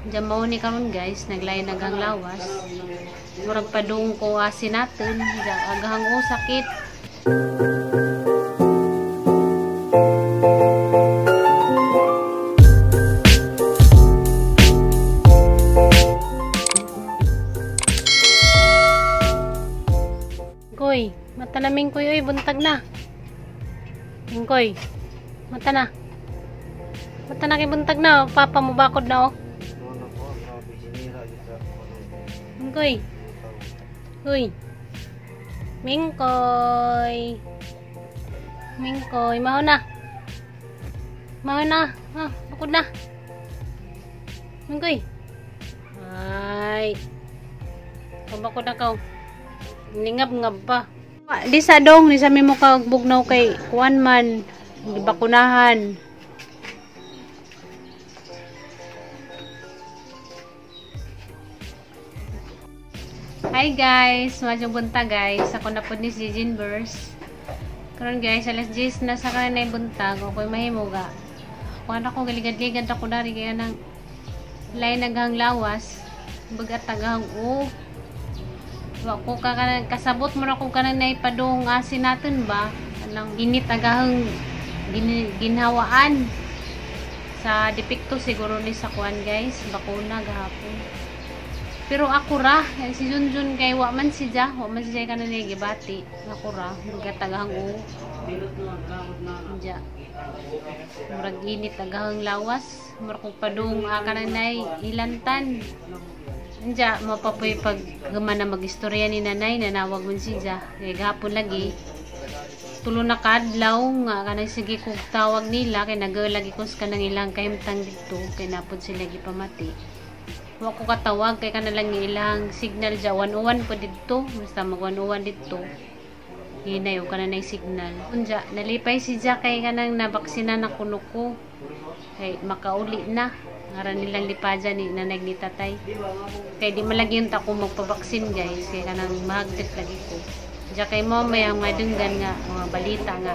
Diyan mao ni karon guys, naglain nagang lawas. Murag padung ko asin natin, agahang o sakit. Koy, mata na Mingkoy, oy, buntag na. Mingkoy, mata na. Mata na kay buntag na, papa mo bakod na oh. Mingkoy. Uy. Mingkoy. Mingkoy, maho na. Maho na. Ah, bakod na. Mingkoy. Ay. Pabakod na ka. Ningab-ngab pa. Di sa dong, di sa mimo ka bugnaw kay kuan man, gibakunahan. Hi guys, maayong buntag guys. Ako na pod ni si Jinverse. Karon guys, alas 10 na sa kanay buntag, ako'y mahimuga. Kuan ako galigad-ligad ako dari kaya nang lain naghang lawas, bagat tagahang o. Wa ko ka kasabot mo ra ko kanang naipadung asin natin ba anang init agahang ginhawaan sa depekto siguro ni sa kuan guys, bakuna gahapon. Pero ako ra si Junjun kay wa man siya, kanan nay gibati. Ako ra bagat agahang o. Ja. Murag init agahang lawas, murag kog padung kanang nay ilantan. Anja, mapapoy pag gumana mag-istorya ni nanay, nanawag man siya. Kaya gahapon lagi, tulo na kaadlaw nga kanang sige kog tawag nila, kay nagalagi ko sa kanang ilang kahimtang dito, kay napod sila gipamati. Wa ko katawag, kay kanang lang ilang signal dya, 101 po dito, basta mag 101 dito. Hinay o kanang nay signal. Unja, nalipay si Jack kay kanang nabaksina na kuno ko, kay makauli na. Ngaran nilang lipadya ni nanay ni tatay. Kay di malagi yung tako magpabaksin guys. Kaya kanang mahagdit lagi ko. Diya kay mo may ang madunggan nga mga balita nga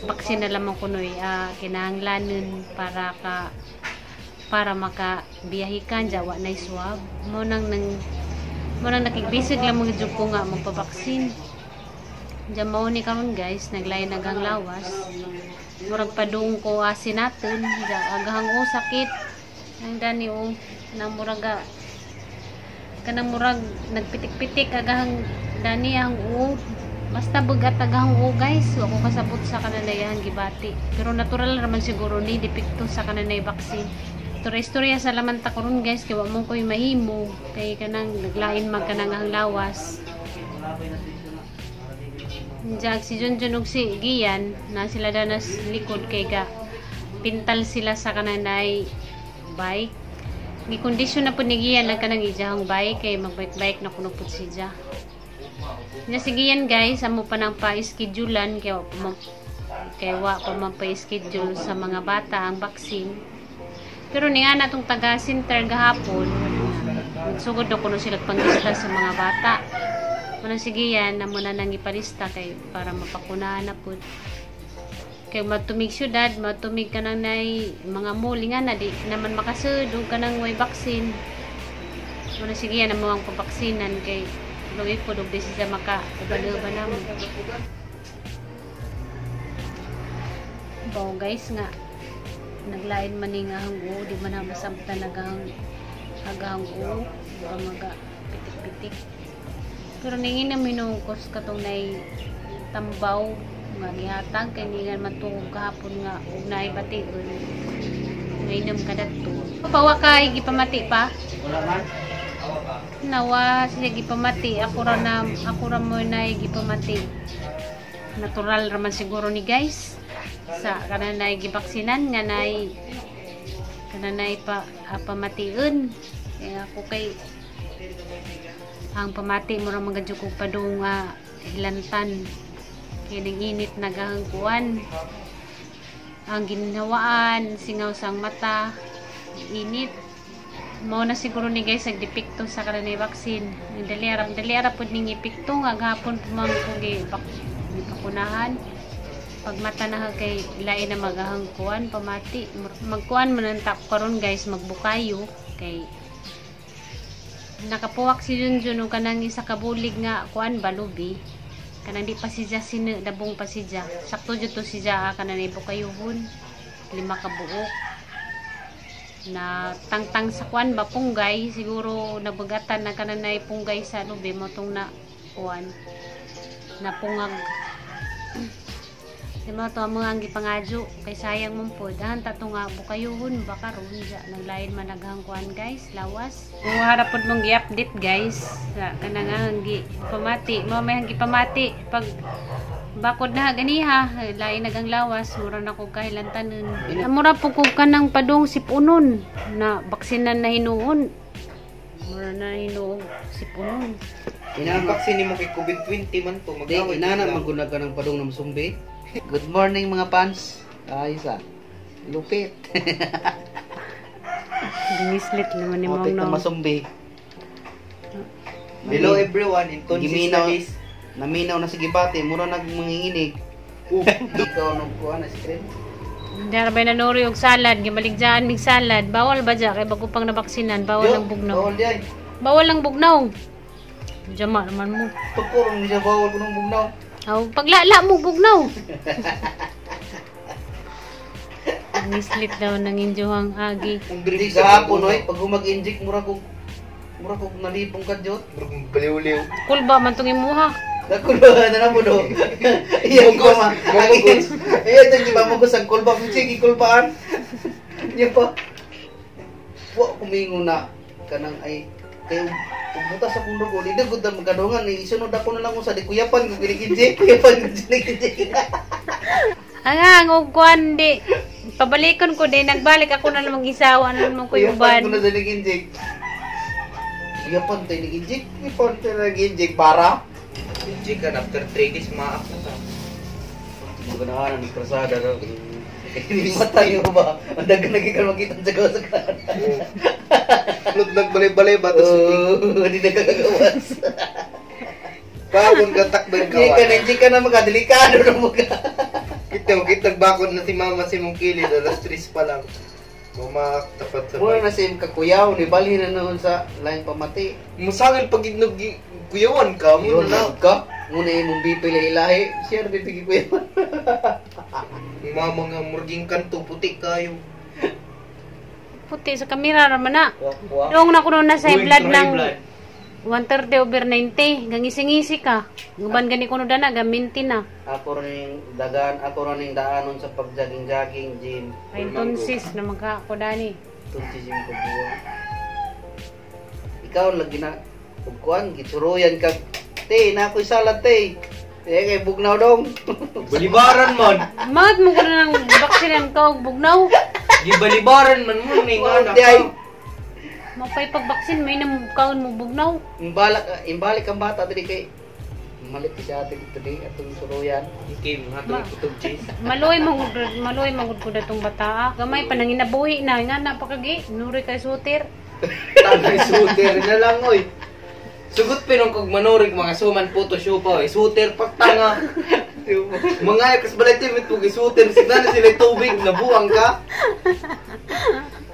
baksin na lamang kunoy kinahanglanon para ka para makabiyahe ka diya wa nay swab. Mo nang nakigbisig lang mga jud ko nga magpabaksin. Diya mao ni karon guys, naglain nagang lawas. Murag padung ko asin natin, diya agahang o sakit. Ang dani o nang muraga kanang murag nagpitik-pitik agahang dani ang o basta bagat agahang o guys. Wa ko kasabot sa kananayahan gibati, pero natural raman siguro ni depekto sa kananay vaccine. Pero istorya sa laman ta karon guys, kay wa mo koy mahimo kay kanang naglain man kanang ang lawas. Jag si Junjun ug si Gian na sila danas likod kay ga pintal sila sa kananay bike. Gi-kondisyon na po ni Gian na kanang ijahang bike kay magbike-bike na kuno pud siya. Nya si Gian guys, amo pa nang pa-schedulean kay wa pa man pa-schedule sa mga bata ang vaccine. Pero ni nga natong taga center gahapon, nagsugod na kuno sila panglista sa mga bata. Muna si Gian na muna nang ipalista kay para mapakunahan na pud. Kay matumig syudad, matumig ka nang nay mga mall nga na di naman makasud og kanang way vaccine. Muna sige yan ang mga pabaksinan kay luwi po og di siya maka uban-uban namo. Bao guys nga naglain man ni nga hang di man na masamtan nagahang agahang o baka maga pitik-pitik. Pero ningin na minungkos katong nay tambaw nga gihatag kay ningan matuog gahapon nga og naay bation ngainom ka dadto. Pawa kay gipamati pa? Wala man. Nawa siya gipamati, ako ra mo nay gipamati. Natural ra man siguro ni guys sa kananay gibaksinan nga nay kananay pa pamation. Kaya ako kay ang pamati mo ra man gadyo kog padung hilantan. Kining init nagahang kuan ang ginhawaan, singaw sang mata, init. Mao na siguro ni guys nagdepekto sa kananay vaccine. Dali ara pud ning epekto nga gahapon pumang ko gibakunahan. Pag mata na kay lain na magahang kuan pamati. Magkuan man ang tak karon guys, magbukayo. Kay nakapuwak si Junjun og kanang isa ka bulig nga kuan ba, lubi. Kanang di pa siya sine, dabong pa siya. Sakto jud to siya kanang ibukayuhon. 5 ka buok. Na tangtang sa kuan ba, punggay, siguro nabagatan na kananay punggay sa lubi mo tong na kuan napungag. Di mo to ang mga gipangadyo kay sayang mong pod. Dahan ta to nga bukayuhon ba karon ja naglain man naghang kuan guys, lawas. Kung harap pod mong gi-update guys sa kanang ang gi pamati, mo may ang gipamati pag bakod na ganiha, lain nagang lawas, mura na ko kahilantanon. Mura po ko kanang padung sipunon na baksinan na hinuon. Mura na hinuog sipunon. Inana Vaccine nimo kay COVID-20 man to, Di magaway. inana man ka ng padung ng sumbi. Good morning mga fans. Ayos ah. Lupit. Gingislit naman ni Mapit Mong na no. masumbi. Hello everyone, in Tonsis Giminaw. na is. Naminaw na si Gibate, mura nag manginginig. Ikaw nung kuha na screen. Dara ba nanuri og salad, gibaligdyaan mig salad. Bawal ba dya kay bago pang nabaksinan, bawal ang bugnaw. Bawal di ay. Bawal ang bugnaw. Jama naman mo. Pagkurong niya bawal ko nung bugnaw. Aw, paglala mo bugnaw. Mislit daw ng injuhang agi. Hindi gahapon oy, pag humag-inject mura ko nalipong kadyot. Baliw-liw. Kulba man tong imuha. Nakulo na na mo do. Iya ko ma. Mamugos. Iya dyan gimamugos ang kulba. Sige kulbaan. Niya pa. Wa kumingo na kanang ay kayo pagbutas sa kong dugo, di na gud na magkadungan eh. Isunod ako na lang kung sa di kuyapan kung giniginjik, kuyapan kung giniginjik. Ang og kuan di. Pabalikon ko di nagbalik ako na lang mag-isawa na naman ko Kuyapan uban. ko na sa niginjik. Kuyapan tayo niginjik, kuyapan tayo niginjik para. Inject ka na after 3 days maak na ta. Maganahan ni krasada daw. Hindi mata niyo ba? Ang dagan nagiging makita sa gawas sa krasada. Lut nagbalay-balay ba tas Oo, hindi nagkakagawas. bakon ka takban ka. Hindi ka na, hindi ka na magkadelikado na mga. Kita kita bakon na si mama si mong kilid alas 3 pa lang. Mamak tapat sa Muna bike. na si kakuyaw, ni balhin na noon sa lain pamati. Musangil pag inog kuyawan ka mo Yun na. na ka. Muna imong BP lahi. Siya BP kuyawan. Mama nga murging kanto puti kayo. Puti sa kamera raman na. Wak wak. Noong nakuno na sa Going blood to ng high blood. 130 over 90. Gangising-ngisi ka. Guban gani kuno dana gaminti na. Ako rin dagan, ako rin daanon sa pag-jogging-jogging gym. Ay tonsis na magka ako dani. Tunti gym ko buwa. Ikaw lagi na ug kuan gitsuruyan ka. Te, na ako'y salad te. Te kay bugnaw dong. Balibaran man. Magat mo kuno ng baksinan ka og bugnaw. Gibalibaran man mo ni nga na. Di ay. Mapay pagbaksin may nam kaon mo bugnaw. Imbalak imbalik ang bata diri kay malit siya ate dito di atong suruyan. Okay, mga hatong putog cheese. Maluoy mangud ko datong bata. Gamay pa nang inabuhi na nga na pakagi nuri kay sutir. Tagay suter na lang oy. Sugot pinong kog manurig mga suman puto siupa oy. Suter pagtanga. Mga ayakas balay tayo may tugay suter. Signa na sila tubig, nabuang ka.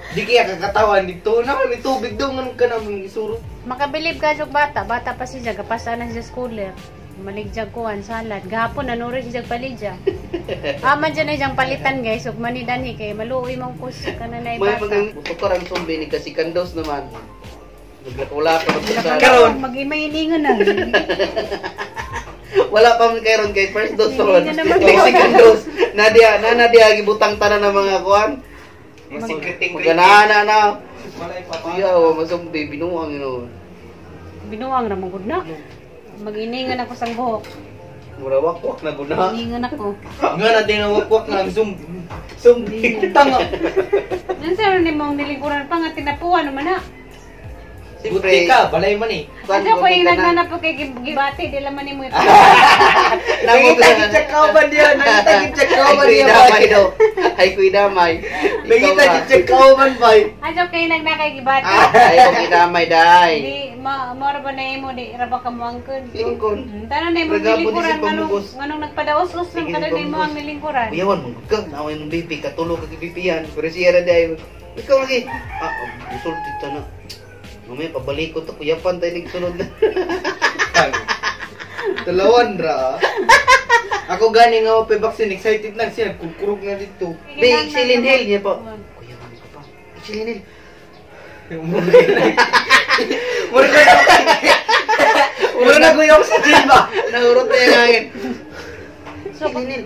Di kaya kakatawan dito. Naman may tubig daw, nganong ka naman isuro. Makabilib ka jog bata, bata pa siya gapasa na siya schooler. Maligjag kuan salad. Gahapon nanuri siya palidya. Aman dyan na siyang palitan guys, ug mani danhi kay maluoy man kus kananay May bata. mga mutukar ang sumbi ni kasi kandos naman. Naglakula ka magpasala. Karon. Mag-imainingan na. Wala pa man kay ron kay first dose pa ron. Hindi na naman. Kay second dose. Nadia, na nadia gibutang tanan ng mga kuan. Masikriting Maganana na. Malay pa pa. Kuya, oh, masumbi binuang yun. Binuang ra man gud na. Mag-iningan ako sang buhok. Mura wakwak na guna. Iningan ako. Nga na din ang wakwak nga ang zoom. Sumbi. Tanga. Nansa ni mong nilingkuran pa nga tinapuan naman na. Buti ka, balay man eh. Ano ko yung nagnana po kay gibati, di laman ni mo ito. Nangita gid kauban diya, nangita gid Ay kauban kuy diya. damay daw. Ay kuy damay. Nangita gid kauban bay. Ano kay nagnakay gibati? Ay kuy damay day. Di, ma mora ba na imo, di raba ka muangkon. Ingkon. Tanan na imo Ragabon ni nilingkuran, si nganong, Pamugos. nganong nagpadaos-os Sige, lang kada na imo Pamugos. ang nilingkuran. Kuyawan mo ka, naway mong BP, katulo ka BP yan. Pero siya ra day. Ikaw lagi. Ah, musulti ta na. Mamaya pabalik ko to, kuyapan tayo nagsunod na. Talawan ra. Ako gani nga pa vaccine, excited na siya, nagkukurog na dito. Di, Exilin Hill niya po. Kuyapan ko pa. Exilin Hill. Mura na ko yung oxygen ba? Nahurot na yung hangin. So, Exilin Hill.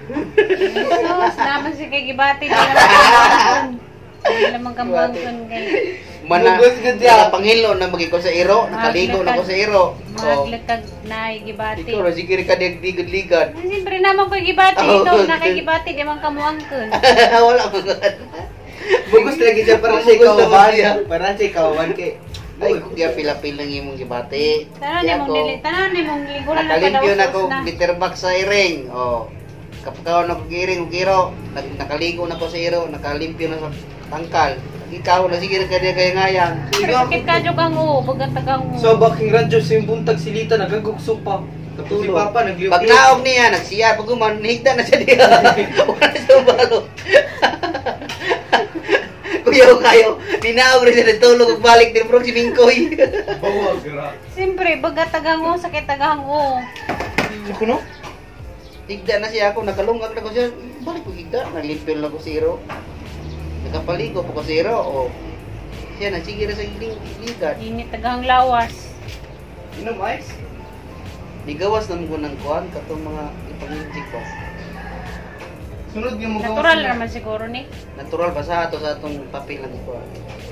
Jesus, naman si kay gibati. Di naman Di naman kamuangkon kay. Mana, Mugos gud siya. Pangilo na magikaw sa iro, nakaligo na ko sa iro. Oh. Maglakag na gibati. Ikaw ra sige ka digligad. Siyempre naman ko gibati. Oh, Ikaw na kay gibati, di man kamuangkon. Wala man. Bugos lagi siya para siya Bugos ikaw naman siya. Para siya ikawan kay. Ay, kung pila-pila ng imong gibati. Tanan ni mong dili, tanan ni mong liguran na Nakalimpyo na ko na. litter box sa iring. Oh. Kapakaw na ko iring ug iro, nakaligo na ko sa iro, nakalimpyo na sa tangkal. Ikaw na sige ka diya kay ngayang. Pero sakit ka jud kang oo, pagkat kang oo. So baking radyo sa yung buntag silita nagagukso pa. Tapos si Papa nagliw. Pag naog niya, nagsiya, pag guman, nihigda na siya diya. Wala siya balo. Kuya kayo, ninaog rin siya, nagtulog ug balik din bro si Mingkoy. Bawag ra. Siyempre, bagat tagang oo, sakit tagang oo. Ako no? Higda na siya ako, nakalungag na ko siya. Balik ko higda, naglimpyo na ko sa iro. Nakapaligo po ko sa iro. O, siya na, sige na sa ligad. Init tagang lawas. Inom ice? Nigawas na mo ko ng kuhan, katong mga ipang-inject ko. Sunod nga mo Natural raman siguro ni. Natural ba sa ato sa atong papel ng kuhan.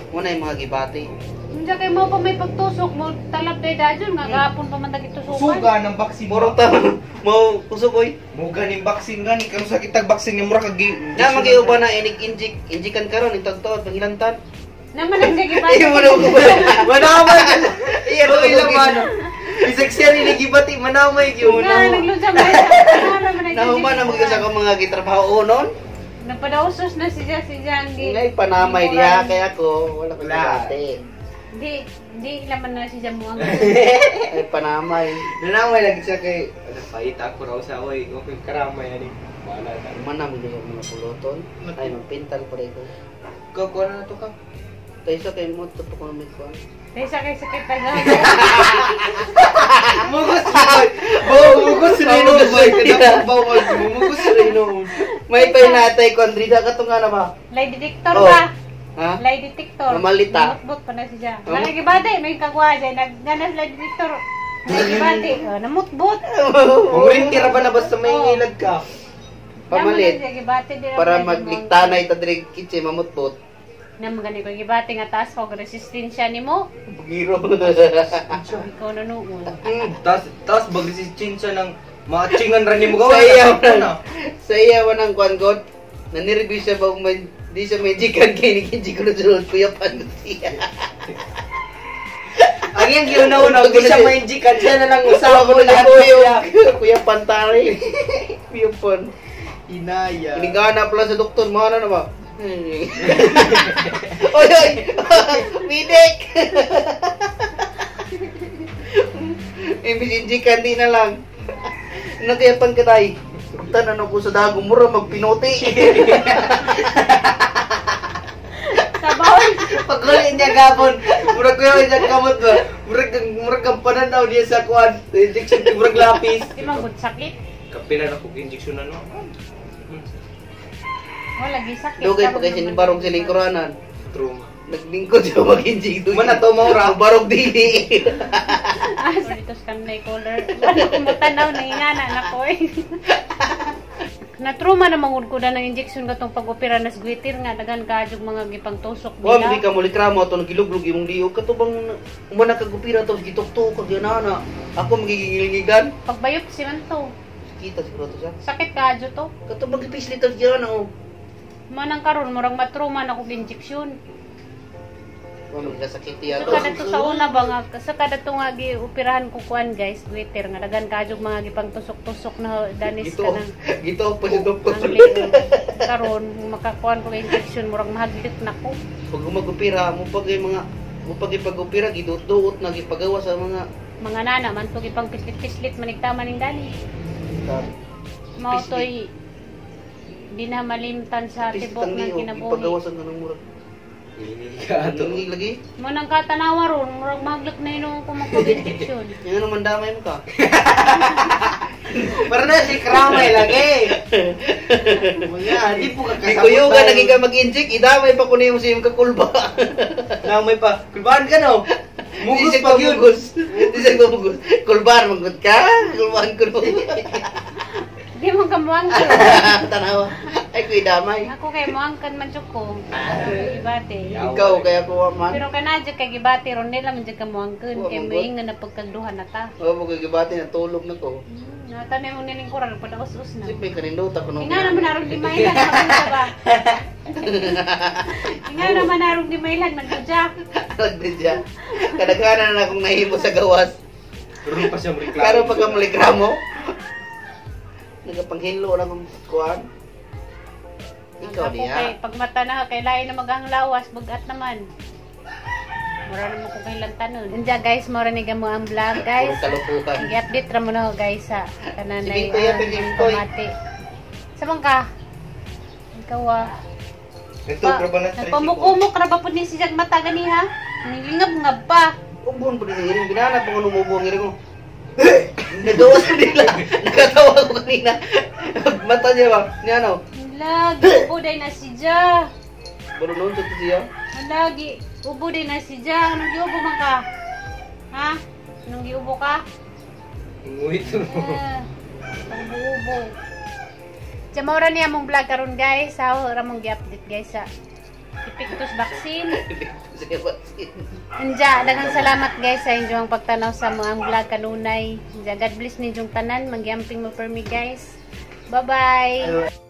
Muna yung mga gibati. Unsa kay mo pa may pagtusok mo talab day dajon nga gahapon pa man tag itusukan. Suga ng vaccine. Murong ta, mo kusog oy. Mo ganing vaccine gani karon sakit tag vaccine nga mura kag Na magiuban na inig inject, injikan karon itagtuod pangilantan. Naman ang sige gibati. Iyo mo na ko. Manamay. Iya Iya laman. Bisag siya ni gibati manamay gyud. Nga naglusa man. Nahuman na magyud sa akong mga gitrabaho noon. Napadausos na siya si Jangi. Ngay panamay diha kay ako, wala ko Wala. gibati. Di di laman na si Jamuang. Ay panamay. Nanamay lagi siya kay ano pahita ako raw sa oy, okay karamay ani. Wala ta. Human na magyud sa mga puluton. Ay magpintal pa rin ko. Ko ko na to ka. Kaysa kay mo to pa ko may kuan. Kaysa kay sakit tagang. Mugos boy. Oh, mugos rin no boy. Kada bawal mugos rin no. May painatay ko Andrida katong nga na ba? Lie detector Oh. ba? Ha? Lie detector. Mamalita. Namutbot pa na siya. Oh. Mga gibati, may kagwa dyan. Nagganas lie detector. May gibati. Oh, namutbot. Pumrinti ra ba na basta may ngilag ka? Pamalit. Naman na siya, gibati, di na Para pwede mo- magliktanay ta diri kitse mamutbot. Naman gani ko gibati nga taas ko resistensya nimo. Giro. Ikaw na noon. Tas tas bagresistensya ng maatsingan ra nimo gawa. Sa iya man. Sa iya man ang kuan god. Nanireview siya ba man di siya may jikan kay ni kinji ko na kuya pan siya. Ang iyang giuna-una, di siya ma-injikan, siya na lang usap Usap mo lahat kuya. siya. Kuya pantari. Kuya pan. Inaya. Inigana pala sa doktor, mana na ba? Oy, oy! Midek! Imbis injikan, di na lang. Ano kaya pan ka tay? Tanan ko sa dago, mura magpinote. Sabaw. Paguli niya gapon, murag kuya niya kamot ba? Murag murag ang pananaw niya sa kuan, sa injection murag lapis. Di man gud sakit. Kapila na ko injection ano. Wala gi sakit. Dugay pa kasi ni barong sa lingkuranan. Trauma. Naglingkod siya mag-injik. Man na to maura. Barong dili. Ah, dito sa kanay color. Wala ko matanaw na ingana na ko eh. Natruma na mangud ko na ng injection katong pag-opera nas guitir nga daghan ka jud mga gipangtusok Wa nila. hindi ka mulikramo ato nagiluglog imong liog kato bang umana kag upira tapos gituktok kag yanana. Ako magigingilngigan. Pagbayop si man to. Kita siguro to siya. Sakit ka jud to. Kato bang gipislit ang yana oh. Manang karon murag matruma na kog injection. Wa magkasakit iya Sa kada to sa una ba nga sa kada to nga gioperahan ko kuan guys, guitir nga daghan ka jud mga gipangtusok-tusok na danis Gito. ka nang Gito pa si doktor. ang liog. Karon makakuan ko injection murag mahaglit na ko. Pag umagupira mo pag yung mga mo pag ipag-upira giduot-duot na gipagawa sa mga Mga nana man to gipang pislit-pislit manigtama ning dali. Mao toy Di na malimtan sa tibok Tang ng liog, kinabuhi. Ipagawas ang kanang murag. Hindi Ang lagi. Mo nang katanawa ron, murag maglak na yun kung magpag-infection. Yan naman damay mo ka. Para na si Kramay lagi. Mga, di po Di kakasabot kuyugan tayo. lagi ka mag-inject, idamay pa ko nimo sa iyong kakulba. Namay pa. Kulbaan ka no? Di Mugos siya pa yun. pamugos. Di siya pamugos. Kulbaan manggod ka. Kulbaan ko no. Di mo ka muangkan. Tanawa. Ay ko idamay. Ako kay muangkan man jud ko. Gibati. Ikaw kaya ko man. Pero kana jud kay gibati ron nila man jud ka muangkan Wa kay man gud. moingon na pagkagduha na ta. O mo gibati na tulog na ko. Nata na mo nilingkuran padaos-us na. Siyempre kanindota ko no. Inga naman arong di mailan nagdudya ba? Inga naman arong di mailan nagdudya. Nagdidya. Kadaghanan na akong nahimo sa gawas. Karoon pa siya reklamo. Karon pagka malikramo, nagapanghilo na akong kuan. Ikaw Ako kay niya. pag mata na kay lain na maghang lawas bugat naman. Mura naman ko kay lantanon. Anja guys, mura ni gamo ang vlog guys. Puro kalukuhan. I-update ra mo na ho guys sa kananay. Si Bintoy, yapin si Bintoy. Pamati. Sabang ka? Ikaw ah. Nagtubra ba na Nagpamuk-umok ra ba pud ni si Jag mata gani ha? Nilingab-ngab pa. Ubon po din iring. Binana pa ko numubo ang iring ko. Nagawa sa nila. Nakatawa ko kanina. Mata niya ba? Niya ano? Lagi ubo day na si Ja. Baru noon sa siya. Lagi ubo day na si Ja. Anong giubo man ka? Ha? Anong giubo ka? Nguit mo. Ah, pag-ubo. Diyan maura niya mong vlog karon guys. Sa ra mong gi-update guys sa Epictus vaccine. Sige, vaccine. Anja, daghang salamat guys sa inyong pagtanaw sa mga vlog kanunay. Anja, God bless ninyong tanan. Magyamping mo permi guys. Bye-bye.